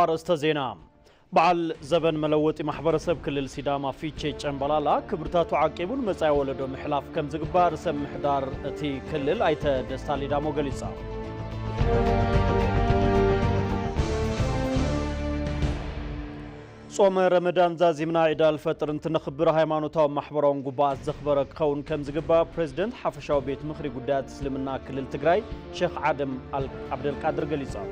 ኣርእስተ ዜና። በዓል ዘበን መለወጢ ማሕበረሰብ ክልል ሲዳማ ፊቼ ጨምባላላ ክብርታቱ ዓቂቡ ንመጻኢ ወለዶ ምሕላፍ ከም ዝግባእ ርእሰ ምምሕዳር እቲ ክልል ኣይተ ደስታ ሊዳሞ ገሊጻ። ጾመ ረመዳን ዛዚምና ዒድ ኣልፈጥር እንትነኽብር ሃይማኖታዊ ማሕበራውን ጉባኣት ዘኽበረ ክኸውን ከም ዝግባእ ፕሬዝደንት ሓፈሻዊ ቤት ምኽሪ ጉዳያት እስልምና ክልል ትግራይ ሼኽ ዓደም ኣል-፣ ዓብደልቃድር ገሊጾም።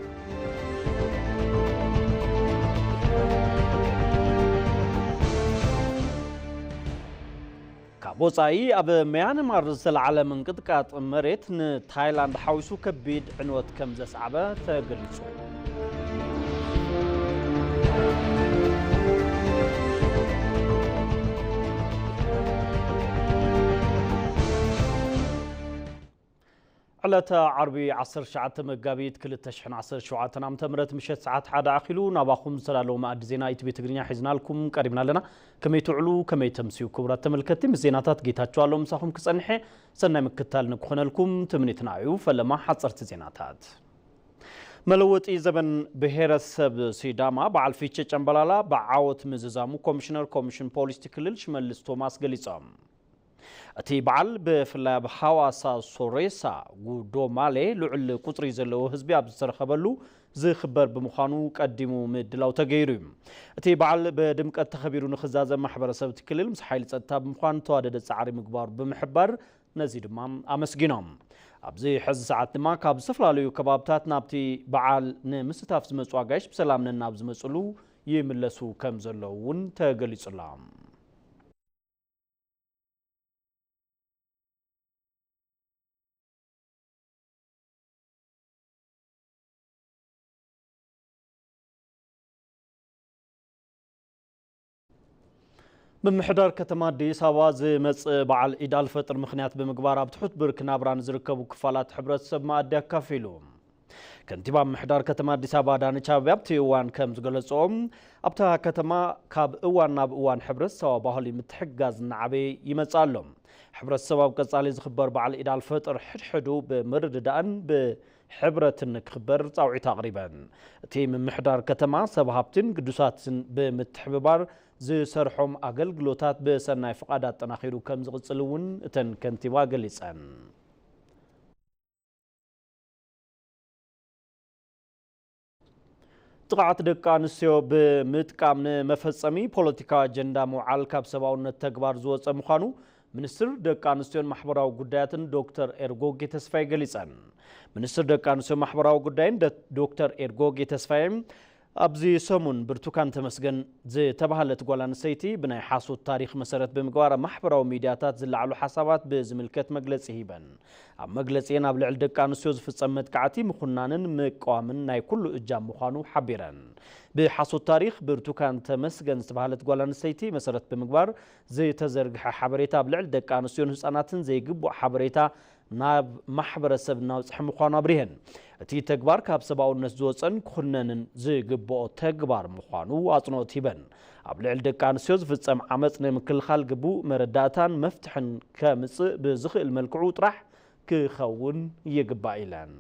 ካብ ወጻኢ ኣብ መያንማር ዝተላዕለ ምንቅጥቃጥ መሬት ንታይላንድ ሓዊሱ ከቢድ ዕንወት ከም ዘስዓበ ተገሊጹ። ዕለተ ዓርቢ ዓሰርተ ትሽዓተ መጋቢት ክልተ ሽሕን ዓሰርተ ሸውዓተን ዓመተ ምህረት ምሸት ሰዓት ሓደ ኣኺሉ ናባኹም ዝተዳለወ መኣዲ ዜና ኢቲቪ ትግርኛ ሒዝናልኩም ቀሪብና ኣለና። ከመይ ትውዕሉ፣ ከመይ ተምስዩ ክቡራት ተመልከትቲ? ምስ ዜናታት ጌታቸው ኣለዉ ምሳኹም ክጸንሐ ሰናይ ምክትታል ንክኾነልኩም ትምኒትና እዩ። ፈለማ ሓጸርቲ ዜናታት። መለወጢ ዘበን ብሄረሰብ ሲዳማ በዓል ፊቼ ጨምባላላ ብዓወት ምዝዛሙ ኮሚሽነር ኮሚሽን ፖሊስ እቲ ክልል ሽመልስ ቶማስ ገሊጾም። እቲ በዓል ብፍላይ ኣብ ሃዋሳ፣ ሶሬሳ፣ ጉዶማሌ ልዑል ቁጽሪ ዘለዎ ህዝቢ ኣብ ዝተረኸበሉ ዝኽበር ብምዃኑ ቀዲሙ ምድላው ተገይሩ እዩ። እቲ በዓል ብድምቀት ተኸቢሩ ንኽዛዘም ማሕበረሰብ እቲ ክልል ምስ ሓይሊ ጸጥታ ብምዃን ተዋደደ ጻዕሪ ምግባሩ ብምሕባር ነዚ ድማ ኣመስጊኖም። ኣብዚ ሕዚ ሰዓት ድማ ካብ ዝተፈላለዩ ከባብታት ናብቲ በዓል ንምስታፍ ዝመጹ ኣጋይሽ ብሰላም ነናብ ዝመጹሉ ይምለሱ ከም ዘለዉ እውን ተገሊጹ ኣሎ። ምምሕዳር ከተማ ኣዲስ ኣበባ ዝመጽእ በዓል ኢድ ኣልፈጥር ምኽንያት ብምግባር ኣብ ትሑት ብርኪ ናብራ ንዝርከቡ ክፋላት ሕብረተሰብ መኣዲ ኣካፊሉ። ከንቲባ ምምሕዳር ከተማ ኣዲስ ኣበባ ኣዳነች ኣቤቤ ኣብቲ እዋን ከም ዝገለጽኦ፣ ኣብታ ከተማ ካብ እዋን ናብ እዋን ሕብረተሰባዊ ባህሊ ምትሕግጋዝ እናዓበየ ይመጽእ ኣሎ። ሕብረተሰብ ኣብ ቀጻሊ ዝኽበር በዓል ኢድ ኣልፈጥር ሕድሕዱ ብምርድዳእን ብሕብረትን ክኽበር ጻውዒት ኣቕሪበን። እቲ ምምሕዳር ከተማ ሰብ ሃብትን ግዱሳትን ብምትሕብባር ዝሰርሖም ኣገልግሎታት ብሰናይ ፍቓድ ኣጠናኺሩ ከም ዝቕጽል እውን እተን ከንቲባ ገሊጸን። ጥቕዓት ደቂ ኣንስትዮ ብምጥቃም ንመፈጸሚ ፖለቲካዊ ኣጀንዳ ምውዓል ካብ ሰብኣውነት ተግባር ዝወጸ ምዃኑ ሚኒስትር ደቂ ኣንስትዮን ማሕበራዊ ጉዳያትን ዶክተር ኤርጎጌ ተስፋዬ ገሊጸን። ሚኒስትር ደቂ ኣንስትዮን ማሕበራዊ ጉዳይን ደ-፣ ዶክተር ኤርጎጌ ተስፋዬ ኣብዚ ሰሙን ብርቱካን ተመስገን ዝተባህለት ጓል ኣንስተይቲ ብናይ ሓሶት ታሪኽ መሰረት ብምግባር ኣብ ማሕበራዊ ሚድያታት ዝለዓሉ ሓሳባት ብዝምልከት መግለጺ ሂበን። ኣብ መግለጺአን ኣብ ልዕሊ ደቂ ኣንስትዮ ዝፍጸም መጥቃዕቲ ምኹናንን ምቅዋምን ናይ ኩሉ እጃም ምዃኑ ሓቢረን። ብሓሶት ታሪኽ ብርቱካን ተመስገን ዝተባህለት ጓል ኣንስተይቲ መሰረት ብምግባር ዝተዘርግሐ ሓበሬታ ኣብ ልዕሊ ደቂ ኣንስትዮን ህጻናትን ዘይግቡእ ሓበሬታ ናብ ማሕበረሰብ እናውጽሐ ምዃኑ ኣብሪሀን። እቲ ተግባር ካብ ሰብኣውነት ዝወጸን ክኹነንን ዝግብኦ ተግባር ምዃኑ ኣጽንኦት ሂበን። ኣብ ልዕሊ ደቂ ኣንስትዮ ዝፍጸም ዓመጽ ንምክልኻል ግቡእ መረዳእታን መፍትሕን ከምጽእ ብዝኽእል መልክዑ ጥራሕ ክኸውን ይግባእ ኢለን።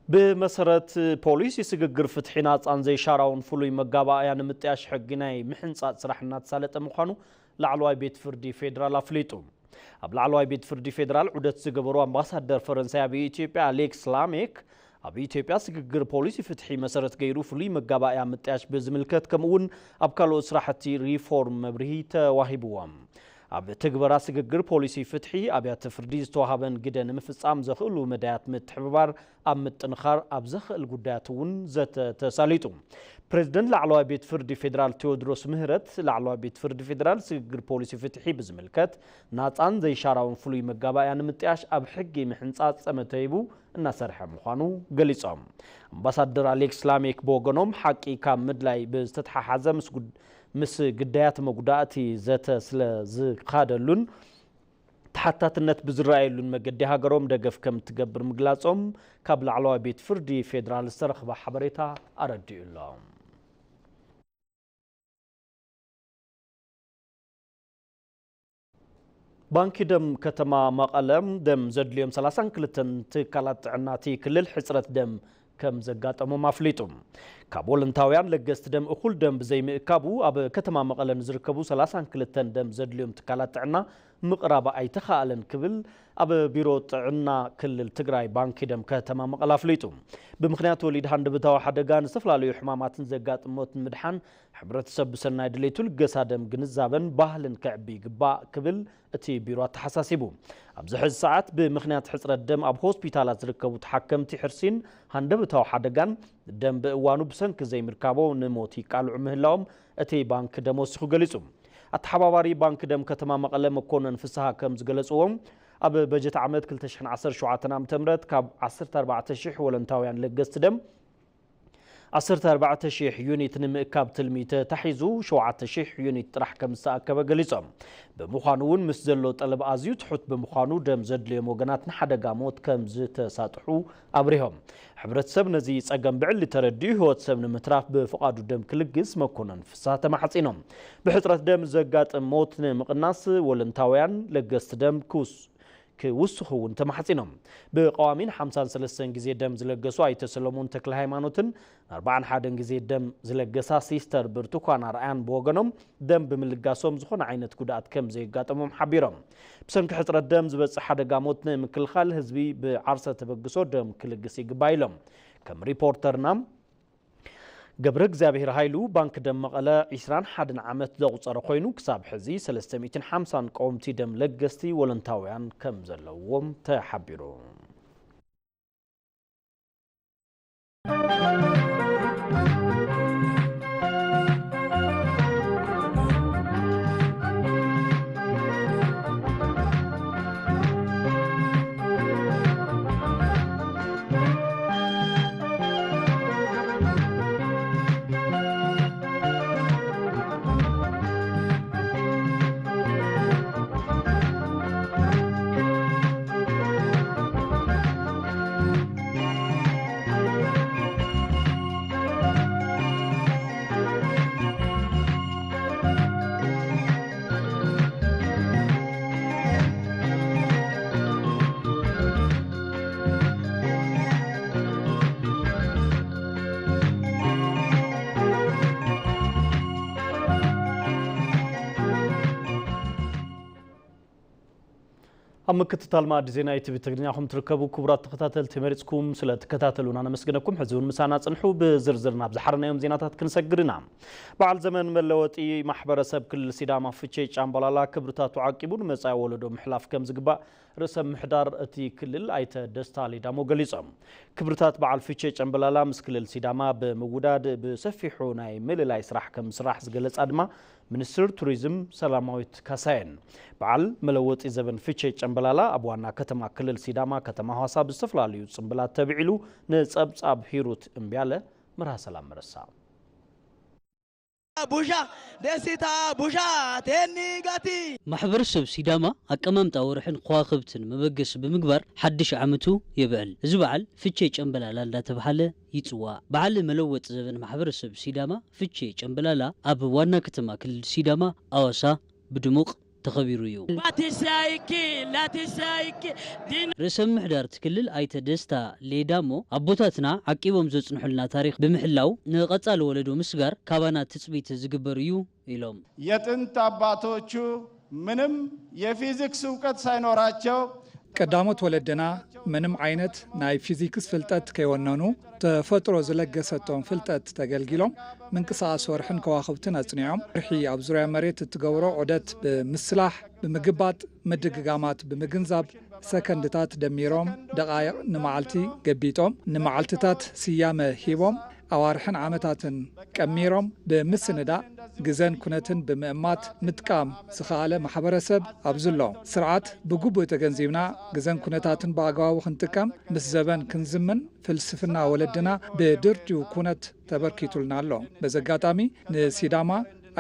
ብመሰረት ፖሊሲ ስግግር ፍትሒ ናጻን ዘይሻራውን ፍሉይ መጋባእያ ንምጥያሽ ሕጊ ናይ ምሕንጻጽ ስራሕ እናተሳለጠ ምዃኑ ላዕለዋይ ቤት ፍርዲ ፌዴራል ኣፍሊጡ። ኣብ ላዕለዋይ ቤት ፍርዲ ፌዴራል ዑደት ዝገበሩ ኣምባሳደር ፈረንሳይ ኣብ ኢትዮጵያ ኣሌክስ ላሜክ፣ ኣብ ኢትዮጵያ ስግግር ፖሊሲ ፍትሒ መሰረት ገይሩ ፍሉይ መጋባእያ ምጥያሽ ብዝምልከት ከምኡውን ኣብ ካልኦት ስራሕቲ ሪፎርም መብርሂ ተዋሂብዎም። ኣብ ትግበራ ስግግር ፖሊሲ ፍትሒ ኣብያተ ፍርዲ ዝተዋሃበን ግደ ንምፍጻም ዘኽእሉ መዳያት ምትሕብባር ኣብ ምጥንኻር ኣብ ዘኽእል ጉዳያት እውን ዘተ ተሳሊጡ። ፕሬዝደንት ላዕለዋይ ቤት ፍርዲ ፌዴራል ቴዎድሮስ ምህረት ላዕለዋይ ቤት ፍርዲ ፌዴራል ስግግር ፖሊሲ ፍትሒ ብዝምልከት ናጻን ዘይሻራውን ፍሉይ መጋባእያ ንምጥያሽ ኣብ ሕጊ ምሕንጻጽ ጸመተ ሂቡ እናሰርሐ ምዃኑ ገሊጾም። ኣምባሳደር ኣሌክስ ላሜክ ብወገኖም ሓቂ ካብ ምድላይ ብዝተተሓሓዘ ምስ ጉድ-፣ ምስ ግዳያት መጉዳእቲ ዘተ ስለ ዝኻደሉን ተሓታትነት ብዝረኣየሉን መገዲ ሃገሮም ደገፍ ከም እትገብር ምግላጾም ካብ ላዕለዋይ ቤት ፍርዲ ፌዴራል ዝተረኽበ ሓበሬታ ኣረዲኡ ኣሎ። ባንኪ ደም ከተማ መቐለ ደም ዘድልዮም ሰላሳን ክልተን ትካላት ጥዕና እቲ ክልል ሕፅረት ደም ከም ዘጋጠሞም ኣፍሊጡ። ካብ ወለንታውያን ለገስቲ ደም እኹል ደም ብዘይምእካቡ ኣብ ከተማ መቐለ ንዝርከቡ ሰላሳን ክልተን ደም ዘድልዮም ትካላት ጥዕና ምቕራብ ኣይተኻእለን ክብል ኣብ ቢሮ ጥዕና ክልል ትግራይ ባንኪ ደም ከተማ መቐለ ኣፍሊጡ። ብምኽንያት ወሊድ ሃንደበታዊ ሓደጋ ንዝተፈላለዩ ሕማማትን ዘጋጥም ሞት ንምድሓን ሕብረተሰብ ብሰናይ ድሌቱ ልገሳ ደም ግንዛበን ባህልን ከዕቢ ይግባእ ክብል እቲ ቢሮ ኣተሓሳሲቡ። ኣብዚ ሕዚ ሰዓት ብምኽንያት ሕፅረት ደም ኣብ ሆስፒታላት ዝርከቡ ተሓከምቲ ሕርሲን ሃንደበታዊ ሓደጋን ደም ብእዋኑ ብሰንኪ ዘይምርካቦ ንሞት ይቃልዑ ምህላዎም እቲ ባንክ ደም ወሲኹ ገሊጹ። ኣተሓባባሪ ባንክ ደም ከተማ መቐለ መኮነን ፍስሃ ከም ዝገለጽዎም ኣብ በጀት ዓመት ክልተ ሽሕን ዓሰርተ ሸውዓተን ዓ ም ካብ ዓሰርተ ኣርባዕተ ሽሕ ወለንታውያን ለገስቲ ደም ዓሰርተ ኣርባዕተ ሽሕ ዩኒት ንምእካብ ትልሚ ተታሒዙ ሸውዓተ ሽሕ ዩኒት ጥራሕ ከም ዝተኣከበ ገሊጾም። ብምዃኑ እውን ምስ ዘሎ ጠለብ ኣዝዩ ትሑት ብምዃኑ ደም ዘድልዮም ወገናት ንሓደጋ ሞት ከም ዝተሳጥሑ ኣብሪሆም። ሕብረተሰብ ነዚ ጸገም ብዕሊ ተረዲኡ ህይወት ሰብ ንምትራፍ ብፍቓዱ ደም ክልግስ መኮነን ፍስሃ ተማሕጺኖም። ብሕጽረት ደም ዘጋጥም ሞት ንምቕናስ ወለንታውያን ለገስቲ ደም ክውስ ክውስኹ እውን ተማሕጺኖም። ብቐዋሚ ንሓምሳን ሰለስተን ግዜ ደም ዝለገሱ ኣይተ ሰሎሞን ተክለ ሃይማኖትን ንኣርባዓን ሓደን ግዜ ደም ዝለገሳ ሲስተር ብርቱኳን ኣርኣያን ብወገኖም ደም ብምልጋሶም ዝኾነ ዓይነት ጉድኣት ከም ዘየጋጠሞም ሓቢሮም። ብሰንኪ ሕፅረት ደም ዝበፅእ ሓደጋ ሞት ንምክልኻል ህዝቢ ብዓርሰ ተበግሶ ደም ክልግስ ይግባእ ኢሎም። ከም ሪፖርተርና ገብረ እግዚኣብሔር ሃይሉ ባንክ ደም መቐለ ዒስራን ሓደን ዓመት ዘቑፀረ ኮይኑ ክሳብ ሕዚ ሰለስተ ሚእትን ሓምሳን ቀወምቲ ደም ለገስቲ ወለንታውያን ከም ዘለውዎም ተሓቢሩ። ኣብ ምክትታል ማዕዲ ዜና ኢቲቪ ትግርኛ ኹም ትርከቡ ክቡራት ተኸታተልቲ፣ መሪጽኩም ስለ ትከታተሉና ነመስግነኩም። ሕዚ እውን ምሳና ጽንሑ። ብዝርዝር ናብ ዝሓረናዮም ዜናታት ክንሰግር ኢና። በዓል ዘመን መለወጢ ማሕበረሰብ ክልል ሲዳማ ፍቼ ጫምባላላ ክብርታቱ ዓቂቡ ንመጻኢ ወለዶ ምሕላፍ ከም ዝግባእ ርእሰ ምሕዳር እቲ ክልል ኣይተ ደስታ ሌዳሞ ገሊጾም። ክብርታት በዓል ፍቼ ጨምበላላ ምስ ክልል ሲዳማ ብምውዳድ ብሰፊሑ ናይ ምልላይ ስራሕ ከም ዝስራሕ ዝገለጻ ድማ ሚኒስትር ቱሪዝም ሰላማዊት ካሳየን። በዓል መለወጢ ዘበን ፍቼ ጨምበላላ ኣብ ዋና ከተማ ክልል ሲዳማ ከተማ ሐዋሳ ብዝተፈላለዩ ጽምብላት ተብዒሉ ንጸብጻብ ሂሩት እምቢያለ። መርሃ ሰላም መረሳ። ቡሻ ደስታ ቡሻ ቴኒ ጋቲ። ማሕበረሰብ ሲዳማ ኣቀማምጣ ወርሕን ከዋኽብትን መበገሲ ብምግባር ሓድሽ ዓመቱ የብዕል። እዚ በዓል ፍቼ ጨምበላላ እንዳተብሃለ ይጽዋዕ። በዓል መለወጥ ዘበን ማሕበረሰብ ሲዳማ ፍቼ ጨምበላላ ኣብ ዋና ከተማ ክልል ሲዳማ ኣዋሳ ብድሙቕ ተኸቢሩ እዩ። ላቲሻይኪ ላቲሻይኪ ዲን ርእሰ ምሕዳር እቲ ክልል ኣይተ ደስታ ሌዳሞ ኣቦታትና ዓቂቦም ዘጽንሑልና ታሪኽ ብምሕላው ንቐጻሊ ወለዶ ምስጋር ካባና ትጽቢት ዝግበር እዩ ኢሎም። የጥንት አባቶቹ ምንም የፊዚክስ እውቀት ሳይኖራቸው ቀዳሞት ወለድና ምንም ዓይነት ናይ ፊዚክስ ፍልጠት ከይወነኑ ተፈጥሮ ዝለገሰቶም ፍልጠት ተገልጊሎም ምንቅስቓስ ወርሕን ከዋኽብትን ኣጽኒዖም። ወርሒ ኣብ ዙርያ መሬት እትገብሮ ዑደት ብምስላሕ፣ ብምግባጥ፣ ምድግጋማት ብምግንዛብ፣ ሰከንድታት ደሚሮም ደቓይቕ ንመዓልቲ ገቢጦም፣ ንመዓልትታት ስያመ ሂቦም፣ ኣዋርሕን ዓመታትን ቀሚሮም ብምስንዳእ፣ ግዘን ኩነትን ብምእማት ምጥቃም ዝኸኣለ ማሕበረሰብ ኣብዚ ኣሎ። ስርዓት ብግቡእ ተገንዚብና፣ ግዘን ኩነታትን ብኣግባቡ ክንጥቀም፣ ምስ ዘበን ክንዝምን፣ ፍልስፍና ወለድና ብድርድዩ ኩነት ተበርኪቱልና ኣሎ። በዚ ኣጋጣሚ ንሲዳማ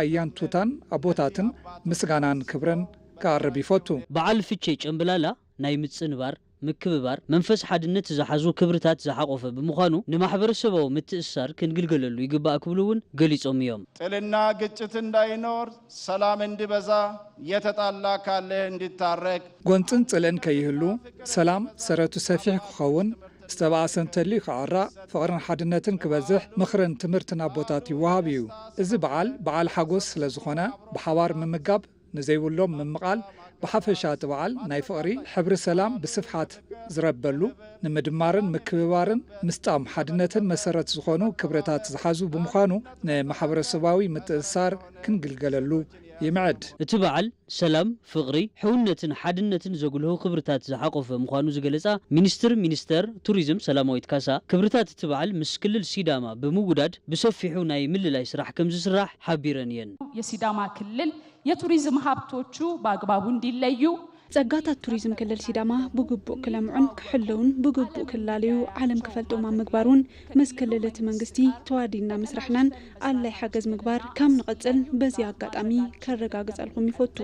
ኣያንቱታን ኣቦታትን ምስጋናን ክብርን ከቕርብ ይፈቱ። በዓል ፍቼ ጨምብላላ ናይ ምጽንባር፣ ምክብባር፣ መንፈስ ሓድነት ዝሓዙ ክብርታት ዝሓቖፈ ብምዃኑ ንማሕበረሰባዊ ምትእስሳር ክንግልገለሉ ይግባእ ክብሉ እውን ገሊጾም እዮም። ጥልና ግጭት እንዳይኖር፣ ሰላም እንዲበዛ፣ የተጣላ ካለ እንዲታረቅ፣ ጎንፅን ፅልእን ከይህሉ፣ ሰላም ሰረቱ ሰፊሕ ክኸውን፣ ዝተባእሰ እንተልዩ ክዕራቕ፣ ፍቕርን ሓድነትን ክበዝሕ ምኽርን ትምህርትን ኣቦታት ይወሃብ እዩ። እዚ በዓል በዓል ሓጎስ ስለ ዝኾነ ብሓባር ምምጋብ፣ ንዘይብሎም ምምቓል፣ ብሓፈሻ እቲ በዓል ናይ ፍቕሪ፣ ሕብሪ ሰላም ብስፍሓት ዝረበሉ፣ ንምድማርን ምክብባርን ምስጣም ሓድነትን መሰረት ዝኾኑ ክብርታት ዝሓዙ ብምዃኑ ንማሕበረሰባዊ ምትእስሳር ክንግልገለሉ ይምዕድ። እቲ በዓል ሰላም፣ ፍቕሪ፣ ሕውነትን ሓድነትን ዘጉልሁ ክብርታት ዝሓቖፈ ምዃኑ ዝገለጻ ሚኒስትር ሚኒስተር ቱሪዝም ሰላማዊት ካሳ፣ ክብርታት እቲ በዓል ምስ ክልል ሲዳማ ብምውዳድ ብሰፊሑ ናይ ምልላይ ስራሕ ከም ዝስራሕ ሓቢረን እየን። የሲዳማ ክልል የቱሪዝም ሀብቶቹ በአግባቡ እንዲለዩ ጸጋታት ቱሪዝም ክልል ሲዳማ ብግቡእ ክለምዑን ክሕለውን ብግቡእ ክላለዩ ዓለም ክፈልጦም ኣብ ምግባር እውን ምስ ክልል እቲ መንግስቲ ተዋዲና ምስራሕናን ኣላይ ሓገዝ ምግባር ከም ንቐጽል በዚ ኣጋጣሚ ከረጋግጸልኩም ይፈቱ።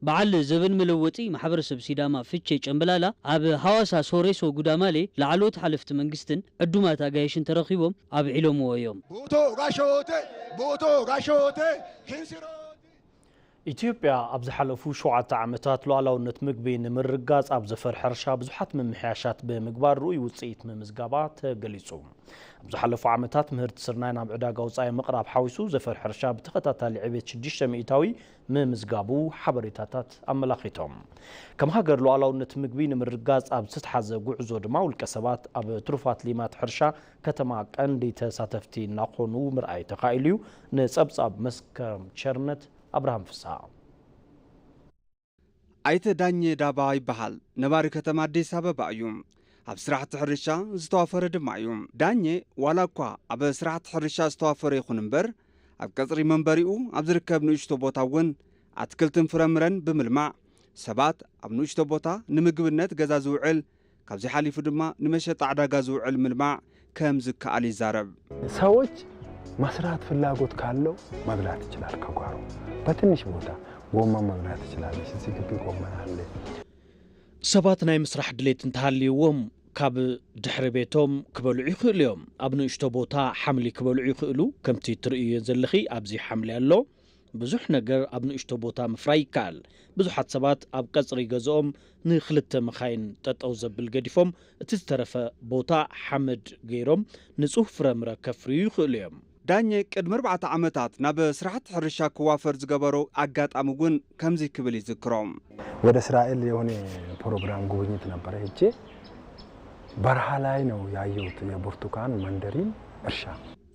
በዓል ዘበን መለወጢ ማሕበረሰብ ሲዳማ ፍቼ ጨምበላላ ኣብ ሃዋሳ ሶሬሶ ጉዳማሌ ላዕለዎት ሓለፍቲ መንግስትን ዕዱማት ኣጋይሽን ተረኺቦም ኣብዒሎምዎ እዮም። Buto gashote, buto gashote, hinsiro. ኢትዮጵያ ኣብ ዝሓለፉ ሸውዓተ ዓመታት ሉዓላውነት ምግቢ ንምርግጋጽ ኣብ ዘፈር ሕርሻ ብዙሓት ምምሕያሻት ብምግባር ርኡይ ውጽኢት ምምዝጋባ ተገሊጹ። ኣብ ዝሓለፉ ዓመታት ምህርቲ ስርናይ ናብ ዕዳጋ ወጻኢ ምቕራብ ሓዊሱ ዘፈር ሕርሻ ብተኸታታሊ ዕቤት ሽዱሽተ ሚእታዊ ምምዝጋቡ ሓበሬታታት ኣመላኺቶም። ከም ሃገር ሉዓላውነት ምግቢ ንምርግጋጽ ኣብ ዝተትሓዘ ጉዕዞ ድማ ውልቀ ሰባት ኣብ ትሩፋት ሊማት ሕርሻ ከተማ ቀንዲ ተሳተፍቲ እናኾኑ ምርኣይ ተኻኢሉ እዩ። ንጸብጻብ መስከረም ቸርነት ኣብርሃም ፍስሃ። ኣይተ ዳኘ ዳባ ይበሃል። ነባሪ ከተማ ኣዲስ ኣበባ እዩ። ኣብ ስራሕቲ ሕርሻ ዝተዋፈረ ድማ እዩ። ዳኘ ዋላ እኳ ኣብ ስራሕቲ ሕርሻ ዝተዋፈረ ይኹን እምበር ኣብ ቀጽሪ መንበሪኡ ኣብ ዝርከብ ንእሽቶ ቦታ እውን ኣትክልትን ፍረምረን ብምልማዕ ሰባት ኣብ ንእሽቶ ቦታ ንምግብነት ገዛ ዝውዕል ካብዚ ሓሊፉ ድማ ንመሸጣ ዕዳጋ ዝውዕል ምልማዕ ከም ዝከኣል ይዛረብ። ሰዎች መስራት ፍላጎት ካለው መብላት ይችላል። ከጓሮ በትንሽ ቦታ ጎመን መብላት ትችላለች። እዚህ ግቢ ጎመን አለ። ሰባት ናይ ምስራሕ ድሌት እንተሃልይዎም ካብ ድሕሪ ቤቶም ክበልዑ ይኽእሉ እዮም። ኣብ ንእሽቶ ቦታ ሓምሊ ክበልዑ ይኽእሉ። ከምቲ ትርእዮ ዘለኺ ኣብዚ ሓምሊ ኣሎ። ብዙሕ ነገር ኣብ ንእሽቶ ቦታ ምፍራይ ይከኣል። ብዙሓት ሰባት ኣብ ቀጽሪ ገዝኦም ንኽልተ መኻይን ጠጠው ዘብል ገዲፎም እቲ ዝተረፈ ቦታ ሓመድ ገይሮም ንጹህ ፍረምረ ከፍርዩ ይኽእሉ እዮም። ዳኘ ቅድሚ ኣርባዕተ ዓመታት ናብ ስራሕቲ ሕርሻ ክዋፈር ዝገበሮ ኣጋጣሚ እውን ከምዚ ክብል ይዝክሮ። ወደ እስራኤል የሆነ ፕሮግራም ጉብኝት ነበረ ሄጄ በረሃ ላይ ነው ያየሁት የብርቱካን መንደሪን እርሻ።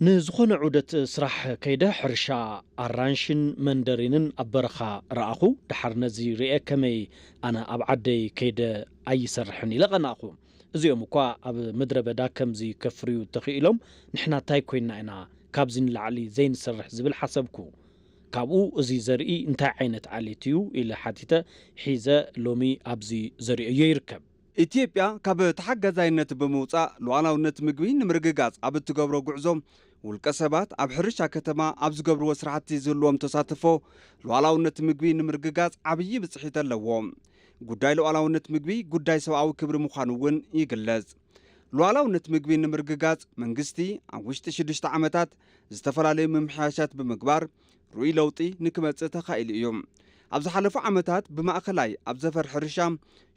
ንዝኾነ ዑደት ስራሕ ከይደ ሕርሻ ኣራንሽን መንደሪንን ኣብ በረኻ ረኣኹ። ደሓር ነዚ ርእየ ከመይ ኣነ ኣብ ዓደይ ከይደ ኣይሰርሕን ኢለ ቀናእኹ። እዚኦም እኳ ኣብ ምድረ በዳ ከምዚ ከፍርዩ ተኽኢሎም ንሕና ታይ ኮይንና ኢና ካብዚ ንላዕሊ ዘይንሰርሕ ዝብል ሓሰብኩ። ካብኡ እዚ ዘርኢ እንታይ ዓይነት ዓሌት እዩ ኢለ ሓቲተ ሒዘ ሎሚ ኣብዚ ዘርእዮ ይርከብ። ኢትዮጵያ ካብ ተሓጋዛይነት ብምውፃእ ሉዓላውነት ምግቢ ንምርግጋፅ ኣብ እትገብሮ ጉዕዞ ውልቀ ሰባት ኣብ ሕርሻ ከተማ ኣብ ዝገብርዎ ስራሕቲ ዝህልዎም ተሳትፎ ሉዓላውነት ምግቢ ንምርግጋፅ ዓብዪ ብፅሒት ኣለዎ። ጉዳይ ሉዓላውነት ምግቢ ጉዳይ ሰብኣዊ ክብሪ ምዃኑ እውን ይግለፅ። ሉዓላውነት ምግቢ ንምርግጋፅ መንግስቲ ኣብ ውሽጢ ሽዱሽተ ዓመታት ዝተፈላለዩ ምምሕያሻት ብምግባር ርኡይ ለውጢ ንክመፅእ ተኻኢሉ እዩ። ኣብ ዝሓለፉ ዓመታት ብማእኸላይ ኣብ ዘፈር ሕርሻ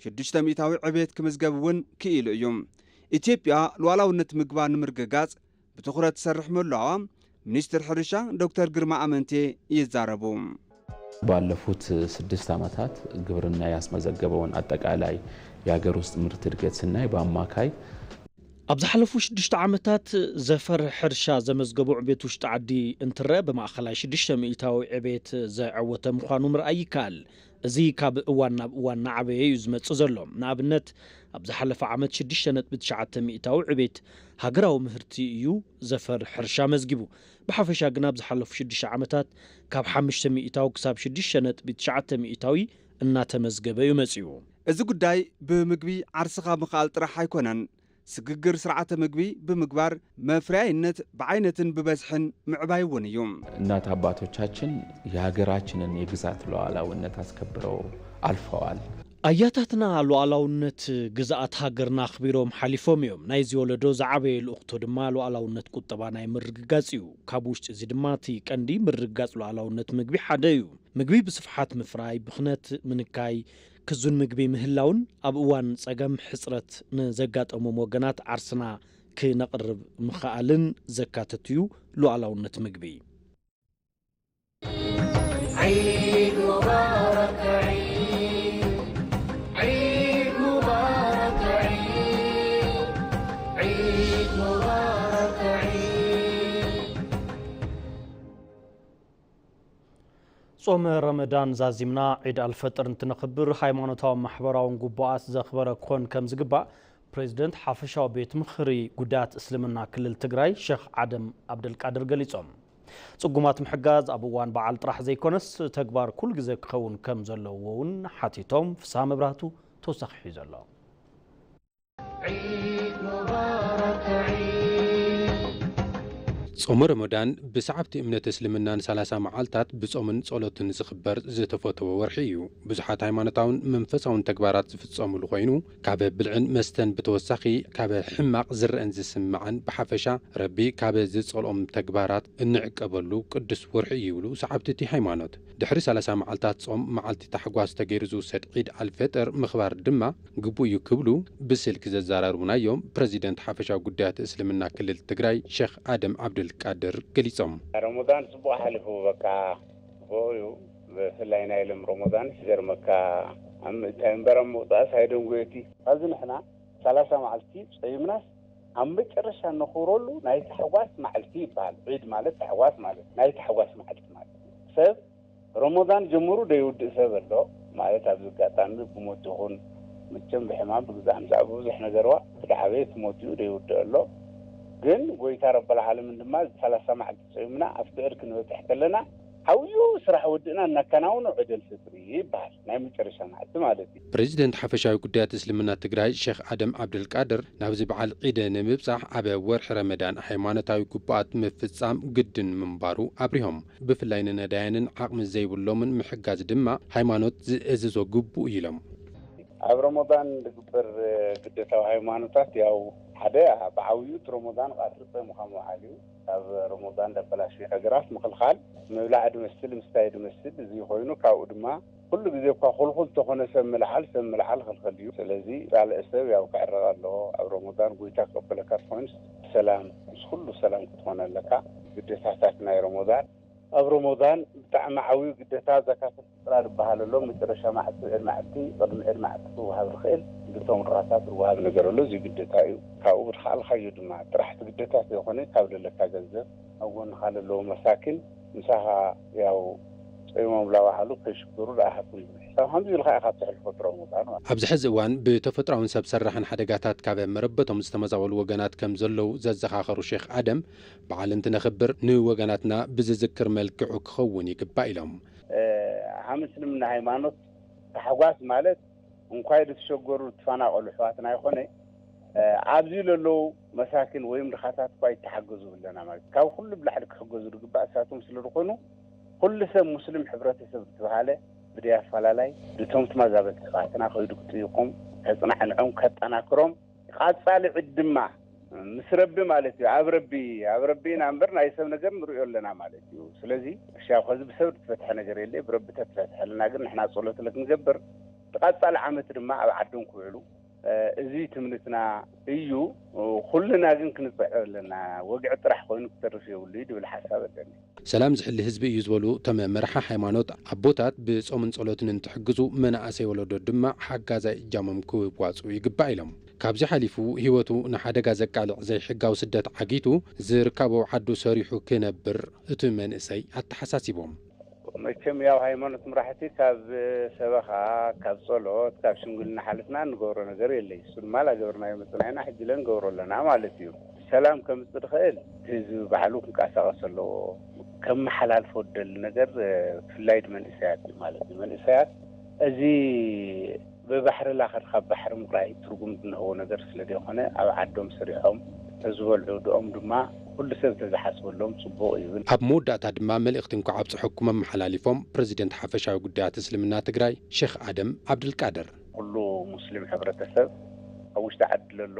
ሽዱሽተ ሚእታዊ ዕቤት ክምዝገብ እውን ክኢሉ እዩ። ኢትዮጵያ ሉዓላውነት ምግባ ንምርግጋፅ ብትኹረት ትሰርሕ ምህላዋ ሚኒስትር ሕርሻ ዶክተር ግርማ ኣመንቴ ይዛረቡ። ባለፉት ስድስት ዓመታት ግብርና ያስመዘገበውን አጠቃላይ የሀገር ውስጥ ምርት እድገት ስናይ በአማካይ ኣብ ዝሓለፉ ሽዱሽተ ዓመታት ዘፈር ሕርሻ ዘመዝገቦ ዕቤት ውሽጢ ዓዲ እንትረአ ብማእኸላይ ሽዱሽተ ሚእታዊ ዕቤት ዘዐወተ ምዃኑ ምርኣይ ይከኣል። እዚ ካብ እዋን ናብ እዋን እናዓበየ እዩ ዝመጽእ ዘሎ። ንኣብነት ኣብ ዝሓለፈ ዓመት ሽዱሽተ ነጥቢ ትሽዓተ ሚእታዊ ዕቤት ሃገራዊ ምህርቲ እዩ ዘፈር ሕርሻ መዝጊቡ። ብሓፈሻ ግና ኣብ ዝሓለፉ ሽዱሽተ ዓመታት ካብ ሓሙሽተ ሚእታዊ ክሳብ ሽዱሽተ ነጥቢ ትሽዓተ ሚእታዊ እናተመዝገበ እዩ መጺኡ። እዚ ጉዳይ ብምግቢ ዓርስኻ ምኽኣል ጥራሕ ኣይኮነን። ስግግር ስርዓተ ምግቢ ብምግባር መፍረያይነት ብዓይነትን ብበዝሕን ምዕባይ እውን እዩ። እናት አባቶቻችን የሀገራችንን የግዛት ሉዓላዊነት አስከብረው አልፈዋል። ኣያታትና ሉዓላውነት ግዝኣት ሃገርና ኣኽቢሮም ሓሊፎም እዮም። ናይዚ ወለዶ ዝዓበየ ልኡኽቶ ድማ ሉዓላውነት ቁጠባ ናይ ምርግጋጽ እዩ። ካብ ውሽጢ እዚ ድማ እቲ ቀንዲ ምርግጋጽ ሉዓላውነት ምግቢ ሓደ እዩ። ምግቢ ብስፍሓት ምፍራይ፣ ብኽነት ምንካይ፣ ክዙን ምግቢ ምህላውን ኣብ እዋን ጸገም ሕጽረት ንዘጋጠሞም ወገናት ዓርስና ክነቕርብ ምኽኣልን ዘካተት እዩ ሉዓላውነት ምግቢ። عيد مبارك عيد عيد مبارك عيد عيد مبارك عيد ጾመ ረመዳን ዛዚምና ዒድ ኣልፈጥር እንትነኽብር ሃይማኖታውን ማሕበራውን ግቡኣት ዘኽበረ ክኾን ከም ዝግባእ ፕሬዝደንት ሓፈሻዊ ቤት ምኽሪ ጉዳያት እስልምና ክልል ትግራይ ሸኽ ዓደም ኣብደልቃድር ገሊጾም። ጽጉማት ምሕጋዝ ኣብ እዋን በዓል ጥራሕ ዘይኮነስ ተግባር ኩሉ ግዜ ክኸውን ከም ዘለዎ እውን ሓቲቶም። ፍስሃ መብራህቱ ተወሳኺ ሒዙ ኣሎ። عيد مبارك عيد ጾመ ረመዳን ብሰዓብቲ እምነት እስልምና ን30 መዓልታት ብጾምን ጸሎትን ዝኽበር ዝተፈተወ ወርሒ እዩ። ብዙሓት ሃይማኖታውን መንፈሳውን ተግባራት ዝፍጸሙሉ ኮይኑ፣ ካብ ብልዕን መስተን ብተወሳኺ ካብ ሕማቕ ዝረአን ዝስማዕን ብሓፈሻ ረቢ ካብ ዝጸልኦም ተግባራት እንዕቀበሉ ቅዱስ ወርሒ እዩ ይብሉ ሰዓብቲ እቲ ሃይማኖት። ድሕሪ 30 መዓልታት ጾም መዓልቲ ታሕጓስ ተገይሩ ዝውሰድ ዒድ ኣልፈጥር ምኽባር ድማ ግቡእ እዩ ክብሉ ብስልኪ ዘዘራርቡናዮም ፕረዚደንት ሓፈሻዊ ጉዳያት እስልምና ክልል ትግራይ ሸኽ ኣደም ዓብደልቃድር ገሊጾም። ረመዳን ጽቡቕ ሓሊፉ በቃ ጽቡቕ እዩ። ብፍላይ ናይ ሎም ረመዳን ይገርመካ ኣብ ምእታይ እምበር ኣብ ምውጻእስ ኣይደንጎየቲ። ኣብዚ ንሕና ሰላሳ መዓልቲ ጸይምናስ ኣብ መጨረሻ እነኽብረሉ ናይ ታሕጓስ መዓልቲ ይበሃል። ዒድ ማለት ታሕጓስ ማለት ናይ ታሕጓስ መዓልቲ ማለት እዩ። ሰብ ረመዳን ጀምሩ ደይውድእ ሰብ ኣሎ ማለት ኣብዚ ኣጋጣሚ ብሞት ይኹን መቸም ብሕማም ብግዛእ ምዛእ ብብዙሕ ነገርዋ እቲ ደዓበየ እቲ ሞት እዩ ደይውድእ ኣሎ። ግን ጎይታ ረበል ዓለምን ድማ ሰላሳ መዓልቲ ጸይምና ኣብቲ ዕድ ክንበጽሕ ከለና ዓብዩ ስራሕ ወድእና እናከናውኑ ዕደል ፍጥሪ ይበሃል ናይ መጨረሻ መዓልቲ ማለት እዩ። ፕሬዚደንት ሓፈሻዊ ጉዳያት እስልምና ትግራይ ሸኽ ኣደም ዓብደልቃድር ናብዚ በዓል ዒደ ንምብጻሕ ኣብ ወርሒ ረመዳን ሃይማኖታዊ ግቡኣት ምፍጻም ግድን ምንባሩ ኣብሪሆም። ብፍላይ ንነዳያንን ዓቕሚ ዘይብሎምን ምሕጋዝ ድማ ሃይማኖት ዝእዝዞ ግቡእ እዩ ኢሎም። ኣብ ረመዳን ዝግበር ግደታዊ ሃይማኖታት ያው ሓደ ብዓብዩ እቲ ረመዳን ቃትሪ ጾምካ ምውዓል እዩ። ካብ ረመዳን ዘበላሽዩ ነገራት ምኽልኻል፣ ምብላዕ ድመስል ምስታይ ድመስል። እዚ ኮይኑ ካብኡ ድማ ኩሉ ግዜ እኳ ኩልኩል ተኾነ ሰብ ምልዓል ሰብ ምልዓል ክልክል እዩ። ስለዚ ጻልእ ሰብ ያው ክዕረቕ ኣለዎ። ኣብ ረመዳን ጎይታ ክቕበለካ ተኾይኑስ ብሰላም ምስ ኩሉ ሰላም ክትኾን ኣለካ። ግደታታት ናይ ረመዳን ኣብ ረመዳን ብጣዕሚ ዓብዩ ግደታ ዘካትት ጥራ ዝበሃል ኣሎ። መጨረሻ መዓልቲ ዕድ መዓልቲ ቅድሚ ዕድ መዓልቲ ክወሃብ ዝኽእል ብቶም ርቓታት ዝወሃብ ነገር ኣሎ። እዚ ግደታ እዩ። ካብኡ ብዝኸኣልካዮ ድማ ጥራሕ እቲ ግደታ ዘይኮነ ካብ ዘለካ ገንዘብ ኣብ ጎንኻ ለለዉ መሳኪን ምሳኻ ያው ጸይሞም ላባዕሉ ከይሽገሩ ደኣ ሃብኩም ዝብል ሕሳብ ከምዚ ኢልካ ኢኻ ትሕልፎ እቲ ረመዳን ማለት እዩ። ኣብዚ ሕዚ እዋን ብተፈጥራውን ሰብ ሰራሕን ሓደጋታት ካብ መረበቶም ዝተመዛበሉ ወገናት ከም ዘለዉ ዘዘኻኸሩ ሼኽ ኣደም በዓል እንትነኽብር ንወገናትና ብዝዝክር መልክዑ ክኸውን ይግባእ ኢሎም። ሃም እስልምና ሃይማኖት ታሕጓስ ማለት እንኳይ ዝተሸገሩ ዝተፈናቐሉ ኣሕዋትና ይኾነ ኣብዚ ለለዉ መሳኪን ወይም ድኻታት እኳ ይተሓገዙ ኣለና ማለት እዩ። ካብ ኩሉ ብላዕሊ ክሕገዙ ዝግባእ እሳቶም ስለ ዝኾኑ ኩሉ ሰብ ሙስሊም ሕብረተሰብ ዝተባሃለ ብደይ ኣፈላላይ ድቶም ትማዛበልቲ ኣሕዋትና ከይዱ ክጥይቖም ከጽናዕንዖም ከጠናክሮም ቃጻሊ ዕድ ድማ ምስ ረቢ ማለት እዩ። ኣብ ረቢ ኣብ ረቢ ኢና እምበር ናይ ሰብ ነገር ንሪኦ ኣለና ማለት እዩ። ስለዚ እሻ ከዚ ብሰብ ዝፈትሐ ነገር የለ ብረቢ ተትፈትሐልና ግን ንሕና ጸሎት ለክንገብር ብቃጻሊ ዓመት ድማ ኣብ ዓዶም ክውዕሉ እዚ ትምኒትና እዩ። ኩልና ግን ክንጽዕር ኣለና። ወግዒ ጥራሕ ኮይኑ ክተርፍ የብሉ እዩ ድብል ሓሳብ ኣለኒ። ሰላም ዝሕሊ ህዝቢ እዩ ዝበሉ እቶም መራሒ ሃይማኖት ኣቦታት ብጾምን ጸሎትን እንትሕግዙ መናእሰይ ወለዶ ድማ ሓጋዛይ እጃሞም ክዋጽኡ ይግባእ ኢሎም። ካብዚ ሓሊፉ ህይወቱ ንሓደጋ ዘቃልዕ ዘይሕጋዊ ስደት ዓጊቱ ዝርካቦ ዓዱ ሰሪሑ ክነብር እቲ መንእሰይ ኣተሓሳሲቦም። መቸም ያው ሃይማኖት ምራሕቲ ካብ ሰበኻ ካብ ጸሎት ካብ ሽምግልና ሓልፍና እንገብሮ ነገር የለይ። እሱ ድማ ላገበርናዮ መጽናይና ሕጂ ለ ንገብሮ ኣለና ማለት እዩ። ሰላም ከምጽእ ድኽእል ህዝቢ ባዕሉ ክንቀሳቀስ ኣለዎ። ከመሓላልፎ ደሊ ነገር ብፍላይ መንእሰያት እዩ ማለት እዩ። መንእሰያት እዚ ብባሕሪ ላኸድካ ባሕሪ ምቕራይ ትርጉም ዝንህዎ ነገር ስለ ዘይኮነ ኣብ ዓዶም ሰሪሖም ተዝበልዑ ድኦም ድማ ኩሉ ሰብ ተዝሓስበሎም ጽቡቕ ይብል። ኣብ መወዳእታ ድማ መልእኽቲ እንኳዕ ኣብጽሐኩም ኣመሓላሊፎም ፕረዚደንት ሓፈሻዊ ጉዳያት እስልምና ትግራይ ሸኽ ኣደም ዓብድልቃድር። ኩሉ ሙስሊም ሕብረተሰብ ኣብ ውሽጢ ዓዲ ለሎ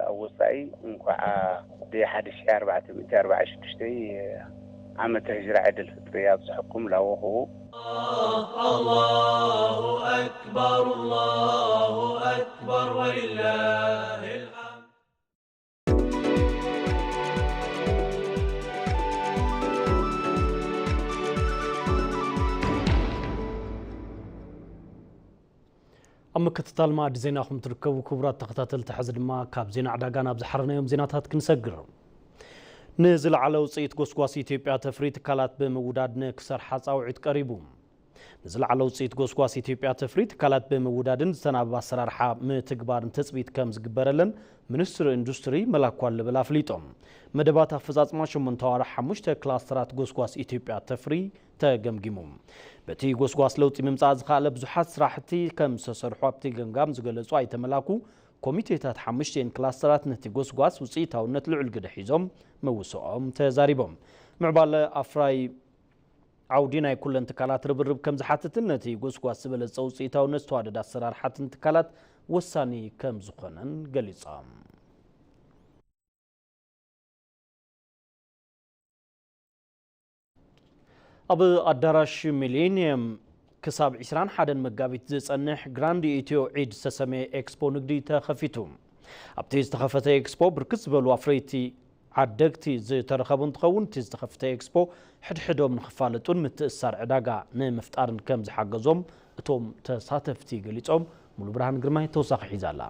ኣብ ወፃኢ እንኳዓ ብሓደ ሺሕ ኣርባዕተ ሚእቲ ኣርባዓ ሽዱሽተ ዓመተ ህጅራ ዒድ ኣልፍጥሪ ኣብፅሐኩም ላወኹ። الله أكبر الله أكبر ولله الحمد ኣብ ምክትታል ማዕዲ ዜናኹም ትርከቡ ክቡራት ተኸታተልቲ፣ ሕዚ ድማ ካብ ዜና ዕዳጋ ናብ ዝሓረናዮም ዜናታት ክንሰግር። ንዝለዓለ ውፅኢት ጎስጓስ ኢትዮጵያ ተፍሪ ትካላት ብምውዳድ ንክሰርሓ ፃውዒት ቀሪቡ። ንዝለዓለ ውፅኢት ጎስጓስ ኢትዮጵያ ተፍሪ ትካላት ብምውዳድን ዝተናበበ ኣሰራርሓ ምትግባርን ትፅቢት ከም ዝግበረለን ሚኒስትሪ ኢንዱስትሪ መላኩ ኣለበል ኣፍሊጦም። መደባት ኣፈፃፅማ ሸሞንተ ኣዋርሕ ሓሙሽተ ክላስተራት ጎስጓስ ኢትዮጵያ ተፍሪ ተገምጊሙ። በቲ ጎስጓስ ለውጢ ምምፃእ ዝኸኣለ ብዙሓት ስራሕቲ ከም ዝተሰርሑ ኣብቲ ገምጋም ዝገለፁ ኣይተ መላኩ፣ ኮሚቴታት ሓሙሽቲኤን ክላስተራት ነቲ ጎስጓስ ውፅኢታውነት ልዑል ግደ ሒዞም ምውስኦም ተዛሪቦም። ምዕባለ ኣፍራይ ዓውዲ ናይ ኩለን ትካላት ርብርብ ከም ዝሓትትን ነቲ ጎስጓስ ዝበለፀ ውፅኢታውነት ዝተዋደደ ኣሰራርሓትን ትካላት ወሳኒ ከም ዝኾነን ገሊፆም። ኣብ ኣዳራሽ ሚሊኒየም ክሳብ ዒስራን ሓደን መጋቢት ዝጸንሕ ግራንድ ኢትዮ ዒድ ዝተሰመየ ኤክስፖ ንግዲ ተኸፊቱ። ኣብቲ ዝተኸፈተ ኤክስፖ ብርክት ዝበሉ ኣፍረይቲ ዓደግቲ ዝተረኸቡ እንትኸውን፣ እቲ ዝተኸፍተ ኤክስፖ ሕድሕዶም ንኽፋለጡን ምትእስሳር ዕዳጋ ንምፍጣርን ከም ዝሓገዞም እቶም ተሳተፍቲ ገሊጾም። ሙሉ ብርሃን ግርማይ ተወሳኺ ሒዛ ኣላ።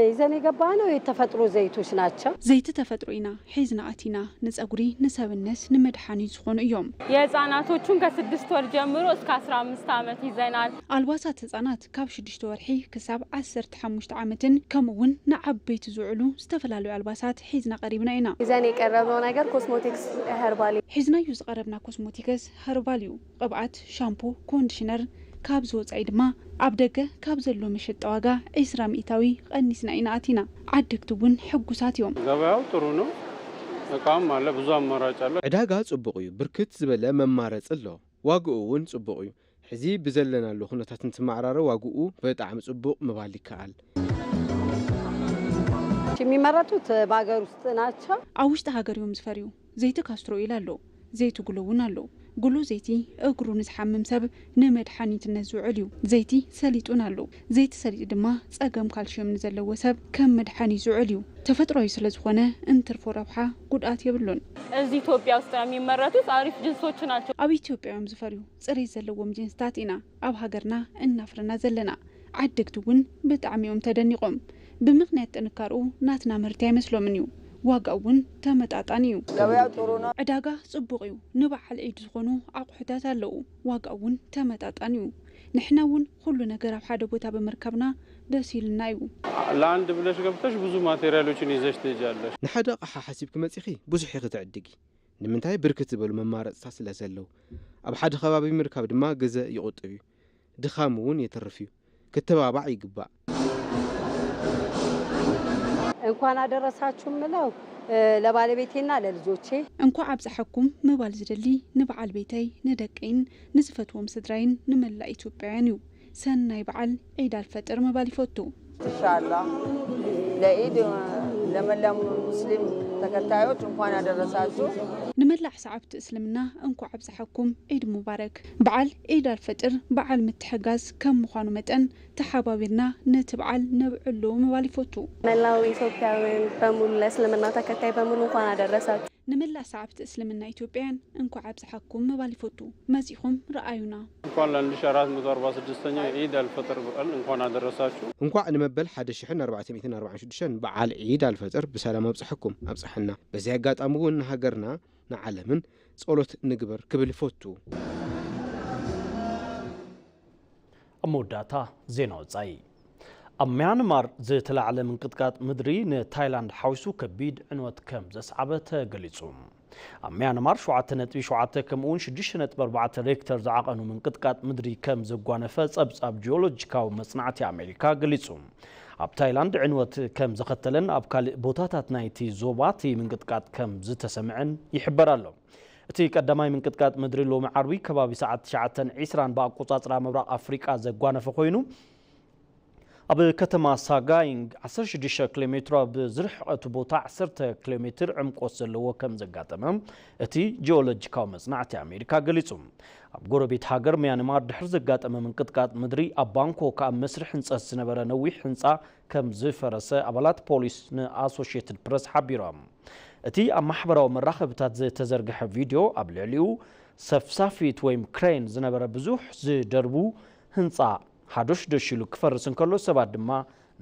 ይዘን የገባነው የተፈጥሮ ዘይቶች ናቸው። ዘይቲ ተፈጥሮ ኢና ሒዝና ኣቲና። ንጸጉሪ፣ ንሰብነት፣ ንመድሓኒት ዝኾኑ እዮም። የህፃናቶቹን ከስድስት ወር ጀምሮ እስከ አስራ አምስት ዓመት ይዘናል። ኣልባሳት ህጻናት ካብ ሽዱሽተ ወርሒ ክሳብ ዓሰርተ ሓሙሽተ ዓመትን ከምኡ እውን ንዓበይቲ ዝውዕሉ ዝተፈላለዩ ኣልባሳት ሒዝና ቀሪብና ኢና። ይዘን የቀረብነው ነገር ኮስሞቲክስ ሀርባል። ሒዝናዮ ዝቐረብና ኮስሞቲክስ ሀርባል እዩ። ቅብኣት፣ ሻምፖ፣ ኮንዲሽነር፣ ካብዚ ወፃኢ ድማ ኣብ ደገ ካብ ዘሎ መሸጣ ዋጋ ዒስራ ሚእታዊ ቀኒስና ኢና ኣቲና። ዓደግቲ እውን ሕጉሳት እዮም። ገበያው ጥሩ ነው። እቃም አለ፣ ብዙ አማራጭ አለ። ዕዳጋ ጽቡቕ እዩ፣ ብርክት ዝበለ መማረጺ ኣሎ። ዋግኡ እውን ጽቡቕ እዩ። ሕዚ ብዘለናሉ ኩነታት እንትመዓራረ ዋግኡ ብጣዕሚ ጽቡቕ ምባል ይከኣል። የሚመረቱት በሀገር ውስጥ ናቸው። ኣብ ውሽጢ ሃገር እዮም ዝፈርዩ። ዘይቲ ካስትሮ ኦይል ኣሎ፣ ዘይቲ ጉሎ እውን ኣሎ። ጉሎ ዘይቲ እግሩ ንዝሓምም ሰብ ንመድሓኒትነት ዝውዕል እዩ። ዘይቲ ሰሊጥ እውን ኣሎ። ዘይቲ ሰሊጥ ድማ ጸገም ካልሽየም ንዘለዎ ሰብ ከም መድሓኒት ዝውዕል እዩ። ተፈጥሯዊ ስለ ዝኾነ እንትርፎ ረብሓ ጉድኣት የብሉን። እዚህ ኢትዮጵያ ውስጥ ነው የሚመረቱት። አሪፍ ጅንሶች ናቸው። ኣብ ኢትዮጵያ እዮም ዝፈርዩ። ጽሬት ዘለዎም ጅንስታት ኢና ኣብ ሃገርና እናፍረና ዘለና። ዓደግቲ እውን ብጣዕሚ እዮም ተደኒቖም። ብምኽንያት ጥንካርኡ ናትና ምህርቲ ኣይመስሎምን እዩ። ዋጋኡ እውን ተመጣጣኒ እዩ። ገበያው ጥሩ ነው። ዕዳጋ ጽቡቕ እዩ። ንበዓል ዒድ ዝኾኑ ኣቑሑታት ኣለዉ። ዋጋኡ እውን ተመጣጣኒ እዩ። ንሕና እውን ኩሉ ነገር ኣብ ሓደ ቦታ ብምርካብና ደስ ኢሉና እዩ። ለአንድ ብለሽ ገብተሽ ብዙ ማቴሪያሎችን ይዘሽ ትሄጃለሽ። ንሓደ ኣቕሓ ሓሲብኪ መጺኺ ብዙሕ ኢኺ ትዕድጊ። ንምንታይ? ብርክት ዝበሉ መማረፅታት ስለ ዘለዉ። ኣብ ሓደ ከባቢ ምርካብ ድማ ግዘ ይቑጥብ እዩ። ድኻም እውን የተርፍ እዩ። ክተባባዕ ይግባእ። እንኳን አደረሳችሁ ምለው ለባለቤቴና ለልጆቼ። እንኳዕ ኣብፀሐኩም ምባል ዝደሊ ንበዓል ቤተይ፣ ንደቀይን ንዝፈትዎም ስድራይን ንመላእ ኢትዮጵያውያን እዩ። ሰናይ በዓል ዒድ ኣልፈጥር ምባል ይፈቱ። ኢንሻአላህ ለዒድ ለመላው ሙስሊም ተከታዮች እንኳን አደረሳችሁ። ንመላእ ሰዓብቲ እስልምና እንኳዕ ኣብፀሐኩም ዒድ ሙባረክ። በዓል ዒድ ኣልፈጥር በዓል ምትሕጋዝ ከም ምዃኑ መጠን ተሓባቢርና ነቲ በዓል ነብዕሎ ምባል ይፈቱ። መላው ኢትዮጵያውያን በሙሉ ለእስልምና ተከታይ በሙሉ እንኳን አደረሳችሁ። ንመላእ ሰዓብቲ እስልምና ኢትዮጵያውያን እንኳዕ ኣብፀሐኩም ምባል ይፈቱ። መፂኹም ረኣዩና። እንኳን ለአንድ ሺህ አራት መቶ አርባ ስድስተኛው የዒድ አልፈጥር በዓል እንኳን አደረሳችሁ። እንኳዕ ንመበል ሓደ ሽሕን ኣርባዕተ ሚእትን ኣርባዓን ሽዱሽተን በዓል ዒድ ኣልፈጥር ብሰላም ኣብፀሐኩም ኣብፀሐና። በዚ ኣጋጣሚ እውን ንሃገርና ንዓለምን ጸሎት ንግበር ክብል ይፈቱ። ኣብ መወዳእታ ዜና ወጻኢ። ኣብ ሚያንማር ዝተላዕለ ምንቅጥቃጥ ምድሪ ንታይላንድ ሓዊሱ ከቢድ ዕንወት ከም ዘስዓበ ተገሊጹ። ኣብ ሚያንማር ሸውዓተ ነጥቢ ሸውዓተ ከምኡውን ሽዱሽተ ነጥቢ ኣርባዕተ ሬክተር ዝዓቐኑ ምንቅጥቃጥ ምድሪ ከም ዘጓነፈ ጸብጻብ ጂኦሎጂካዊ መጽናዕቲ ኣሜሪካ ገሊጹ። ኣብ ታይላንድ ዕንወት ከም ዘኸተለን ኣብ ካልእ ቦታታት ናይቲ ዞባ እቲ ምንቅጥቃጥ ከም ዝተሰምዐን ይሕበር ኣሎ። እቲ ቀዳማይ ምንቅጥቃጥ ምድሪ ሎሚ ዓርቢ ከባቢ ሰዓት ትሽዓተ ዒስራን ብኣቆጻጽራ ምብራቕ ኣፍሪቃ ዘጓነፈ ኮይኑ፣ ኣብ ከተማ ሳጋይንግ ዓሰርተ ሽዱሽተ ኪሎ ሜትሮ ኣብ ዝርሕቐቱ ቦታ ዓሰርተ ኪሎ ሜትር ዕምቆት ዘለዎ ከም ዘጋጠመ እቲ ጂኦሎጂካዊ መጽናዕቲ ኣሜሪካ ገሊጹ። ኣብ ጎረቤት ሃገር ሚያንማር ድሕሪ ዘጋጠመ ምንቅጥቃጥ ምድሪ ኣብ ባንኮክ ኣብ መስርሕ ህንጸት ዝነበረ ነዊሕ ህንጻ ከም ዝፈረሰ ኣባላት ፖሊስ ንኣሶሽየትድ ፕረስ ሓቢሮም። እቲ ኣብ ማሕበራዊ መራኸብታት ዝተዘርግሐ ቪድዮ ኣብ ልዕሊኡ ሰፍሳፊት ወይም ክሬን ዝነበረ ብዙሕ ዝደርቡ ህንጻ ሃዶሽዶሽ ኢሉ ክፈርስ እንከሎ ሰባት ድማ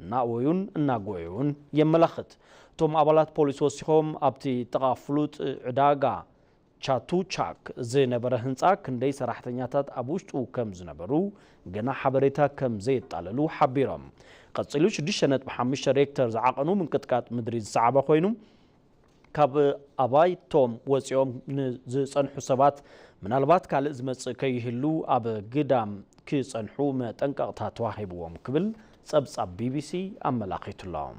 እናእወዩን እናጎየዩን የመላኽት። እቶም ኣባላት ፖሊስ ወሲኾም ኣብቲ ጥቓ ፍሉጥ ዕዳጋ ቻቱቻክ ዝነበረ ህንጻ ክንደይ ሰራሕተኛታት ኣብ ውሽጡ ከም ዝነበሩ ገና ሓበሬታ ከም ዘየጣለሉ ሓቢሮም። ቀጺሉ ሽዱሽተ ነጥቢ ሓሙሽተ ሬክተር ዝዓቐኑ ምንቅጥቃጥ ምድሪ ዝሰዓበ ኮይኑ ካብ ኣባይቶም ወጺኦም ንዝጸንሑ ሰባት ምናልባት ካልእ ዝመጽእ ከይህሉ ኣብ ግዳም ክጸንሑ መጠንቀቕታ ተዋሂብዎም ክብል ጸብጻብ ቢቢሲ ኣመላኺቱሎም።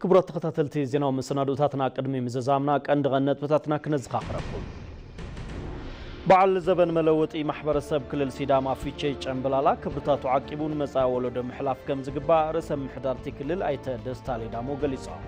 ክቡራት ተኸታተልቲ ዜናዊ መሰናድኦታትና ቅድሚ ምዝዛምና ቀንዲ ቀንዲ ነጥብታትና ክነዘኻኽረኩም። በዓል ዘበን መለወጢ ማሕበረሰብ ክልል ሲዳማ ፊቼ ጨምበላላ ክብርታቱ ዓቂቡ ንመጻኢ ወለዶ ምሕላፍ ከም ዝግባእ ርእሰ ምምሕዳር እቲ ክልል ኣይተ ደስታ ሌዳሞ ገሊጾም።